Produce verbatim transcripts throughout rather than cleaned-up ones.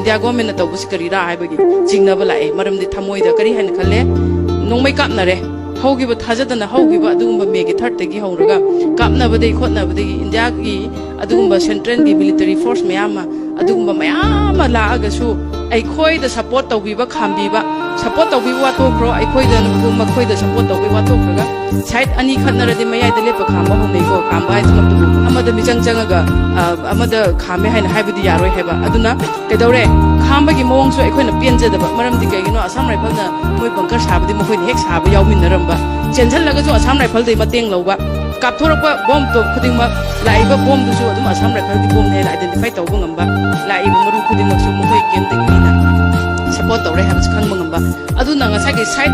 India ꯒꯣꯔꯃꯦꯟꯅ ꯇꯧꯕꯁꯤ ꯀꯔꯤꯔꯥ ꯍꯥꯏꯕꯒꯤ ꯆꯤꯡꯅꯕ ꯂꯥꯛꯑꯦ꯫ ꯃꯔꯝꯗꯤ ꯊꯃꯣꯏꯗ ꯀꯔꯤ ꯍꯥꯏꯅ ꯈꯜꯂꯦ? ꯅꯣꯡꯃꯩ ꯀꯥꯞꯅꯔꯦ꯫ ꯍꯧꯈꯤꯕ, ꯊꯥꯖꯗꯅ ꯍꯧꯈꯤꯕ ꯑꯗꯨꯒꯨꯝꯕ ꯃꯦꯒꯤ ꯊꯥꯔꯠꯇꯒꯤ ꯍꯧꯔꯒ ꯀꯥꯞꯅꯕꯗꯒꯤ ꯈꯣꯠꯅꯕꯗꯒꯤ ꯏꯟꯗꯤꯌꯥꯒꯤ ꯑꯗꯨꯒꯨꯝꯕ ꯁꯦꯟꯇ꯭ꯔꯦꯜꯒꯤ ꯃꯤꯂꯤꯇꯔꯤ ꯐꯣꯔꯁ ꯃꯌꯥꯝ ꯑꯃ, ꯑꯗꯨꯒꯨꯝꯕ ꯃꯌꯥꯝ ꯑꯃ ꯂꯥꯛꯑꯒꯁꯨ ꯑꯩꯈꯣꯏꯗ ꯁꯄꯣꯔꯠ ꯇꯧꯕꯤꯕ, ꯈꯥꯝꯕꯤꯕ, ꯁꯄꯣꯔꯠ ꯇꯧꯕꯤꯕ ꯋꯥꯊꯣꯛꯈ꯭ꯔꯣ, ꯑꯩꯈꯣꯏꯗ ꯃꯈꯣꯏꯗ ꯁꯄꯣꯔꯠ ꯇꯧꯕꯒꯤ ꯋꯥꯊꯣꯛꯈ꯭ꯔꯒ ꯁꯥꯏꯠ ꯑꯅꯤ ꯈꯠꯅꯔꯗꯤ ꯃꯌꯥꯏꯗ ꯂꯦꯞꯄ ꯈꯥꯝꯕ ꯍꯧꯅꯩꯀꯣ꯫ ꯈꯥꯝꯕ ꯍꯥꯏꯁꯤꯃꯛꯇꯕꯨ ꯑꯃꯗ ꯃꯤꯆꯪ ꯆꯪꯉꯒ, ꯑ, ꯑꯃꯗ ꯈꯥꯝꯃꯦ ꯍꯥꯏꯅ ꯍꯥꯏꯕꯗꯤ ꯌꯥꯔꯣꯏ ꯍꯥꯏꯕ꯫ ꯑꯗꯨꯅ ꯀꯩꯗꯧꯔꯦ? ꯈꯥꯝꯕꯒꯤ ꯃꯑꯣꯡꯁꯨ ꯑꯩꯈꯣꯏꯅ ꯄꯦꯟꯖꯗꯕ꯫ ꯃꯔꯝꯗꯤ ꯀꯩꯒꯤꯅꯣ? ꯑꯁꯥꯝ ꯔꯥꯏꯐꯜꯅ ꯃꯣꯏ ꯕꯪꯀꯔ ꯁꯥꯕꯗꯤ ꯃꯈꯣꯏꯅ ꯍꯦꯛ ꯁꯥꯕ ꯌꯥꯎꯃꯤꯟꯅꯔꯝꯕ, ꯆꯦꯟꯁꯤꯜꯂꯒꯁꯨ ꯑꯁꯥꯝ ꯔꯥꯏꯐꯜꯗꯒꯤ ꯃꯇꯦꯡ ꯂꯧꯕ, ꯀꯥꯞꯊꯣꯔꯛꯄ ꯕꯣꯝ ꯇꯣꯞ ꯈꯨꯗꯤꯡꯃꯛ, ꯂꯥꯛꯏꯕ ꯕꯣꯝꯗꯨꯁꯨ ꯑꯗꯨꯝ ꯑꯁꯥꯝ ꯔꯥꯏꯐꯜꯒꯤ ꯕꯣꯝꯅꯦ ꯍꯥꯏꯅ ꯑꯥꯏꯗꯦꯟꯇꯤꯐꯥꯏ ꯇꯧꯕ ꯉꯝꯕ, ꯂꯥꯛꯏꯕ ꯃꯔꯨ ꯈꯨꯗꯤꯡꯃꯛꯁꯨ ꯃꯈꯣꯏ ꯀꯦꯝꯗꯒꯤ ꯃꯤꯅ ꯁꯄꯣꯔꯠ ꯇꯧꯔꯦ ꯍꯥꯏꯕꯁꯤ ꯈꯪꯕ ꯉꯝꯕ꯫ ꯑꯗꯨꯅ ꯉꯁꯥꯏꯒꯤ ꯁꯥꯏꯠ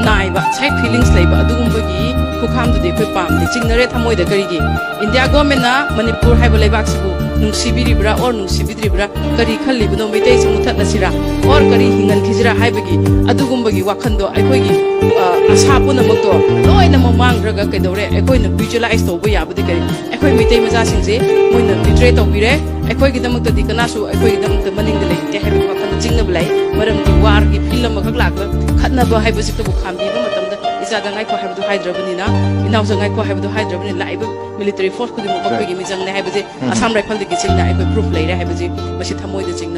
ꯅꯥꯏꯕ, ꯁꯥꯏꯠ ꯐꯤꯂꯤꯡꯁ ꯂꯩꯕ ꯑꯗꯨꯒꯨꯝꯕꯒꯤ ꯈꯨꯈꯥꯝꯗꯨꯗꯤ ꯑꯩꯈꯣꯏ ꯄꯥꯝꯗꯦ꯫ ꯆꯤꯡꯅꯔꯦ ꯊꯃꯣꯏꯗ꯫ ꯀꯔꯤꯒꯤ? ꯏꯟꯗꯤꯌꯥ ꯒꯣꯔꯃꯦꯟꯅ ꯃꯅꯤꯄꯨꯔ ꯍꯥꯏꯕ ꯂꯩꯕꯥꯛꯁꯤꯕꯨ ꯅꯨꯡꯁꯤꯕꯤꯔꯤꯕ꯭ꯔꯥ ꯑꯣꯔ ꯅꯨꯡꯁꯤꯕꯤꯗ꯭ꯔꯤꯕ꯭ꯔꯥ? ꯀꯔꯤ ꯈꯜꯂꯤꯕꯅꯣ? ꯃꯩꯇꯩꯁꯤ ꯃꯨꯊꯠꯂꯁꯤꯔꯥ ꯑꯣꯔ ꯀꯔꯤ ꯍꯤꯡꯍꯟꯈꯤꯁꯤꯔꯥ ꯍꯥꯏꯕꯒꯤ ꯑꯗꯨꯒꯨꯝꯕꯒꯤ ꯋꯥꯈꯜꯗꯣ, ꯑꯩꯈꯣꯏꯒꯤ, ꯑ, ꯑꯁꯥ ꯄꯨꯝꯅꯃꯛꯇꯣ ꯂꯣꯏꯅꯃꯛ ꯃꯥꯡꯈ꯭ꯔꯒ ꯀꯩꯗꯧꯔꯦ? ꯑꯩꯈꯣꯏꯅ ꯚꯤꯖꯨꯑꯦꯂꯥꯏꯁ ꯇꯧꯕ ꯌꯥꯕꯗꯤ ꯀꯔꯤ? ꯑꯩꯈꯣꯏ ꯃꯩꯇꯩ ꯃꯆꯥꯁꯤꯡꯁꯦ ꯃꯣꯏꯅ ꯕꯤꯇ꯭ꯔꯦ ꯇꯧꯕꯤꯔꯦ꯫ ꯑꯩꯈꯣꯏꯒꯤꯗꯃꯛꯇꯗꯤ ꯀꯅꯥꯁꯨ ꯑꯩꯈꯣꯏꯒꯤꯗꯃꯛꯇ ꯃꯅꯤꯡꯗ ꯂꯩꯇꯦ ꯍꯥꯏꯕꯒꯤ ꯋꯥꯈꯜꯗ ꯆꯤꯡꯅꯕ ꯂꯩ꯫ ꯃꯔꯝꯗꯤ ꯋꯥꯔꯒꯤ ꯐꯤꯜ ꯑꯃꯈꯛ ꯂꯥꯛꯄ, ꯈꯠꯅꯕ ꯍꯥꯏꯕꯁꯤꯇꯕꯨ ꯈꯥꯝꯕꯤꯕ ꯃꯇꯝꯗ ꯏꯆꯥꯗ ꯉꯥꯏꯈꯣ ꯍꯥꯏꯕꯗꯨ ꯍꯥꯏꯗ꯭ꯔꯕꯅꯤꯅ, ꯏꯅꯥꯎꯗ ꯉꯥꯏꯈꯣ ꯍꯥꯏꯕꯗꯨ ꯍꯥꯏꯗ꯭ꯔꯕꯅꯤꯅ, ꯂꯥꯛꯏꯕ ꯃꯤꯂꯤꯇꯔꯤ ꯐꯣꯔꯁ ꯈꯨꯗꯤꯡꯃꯛ ꯃꯈꯣꯏꯒꯤ ꯃꯤꯆꯪꯅꯦ ꯍꯥꯏꯕꯁꯦ ꯑꯁꯥꯝ ꯔꯥꯏꯐꯜꯗꯒꯤ ꯆꯤꯡꯅ ꯑꯩꯈꯣꯏ ꯄ꯭ꯔꯨꯐ ꯂꯩꯔꯦ ꯍꯥꯏꯕꯁꯤ ꯃꯁꯤ ꯊꯃꯣꯏꯗ ꯆꯤꯡꯅꯕ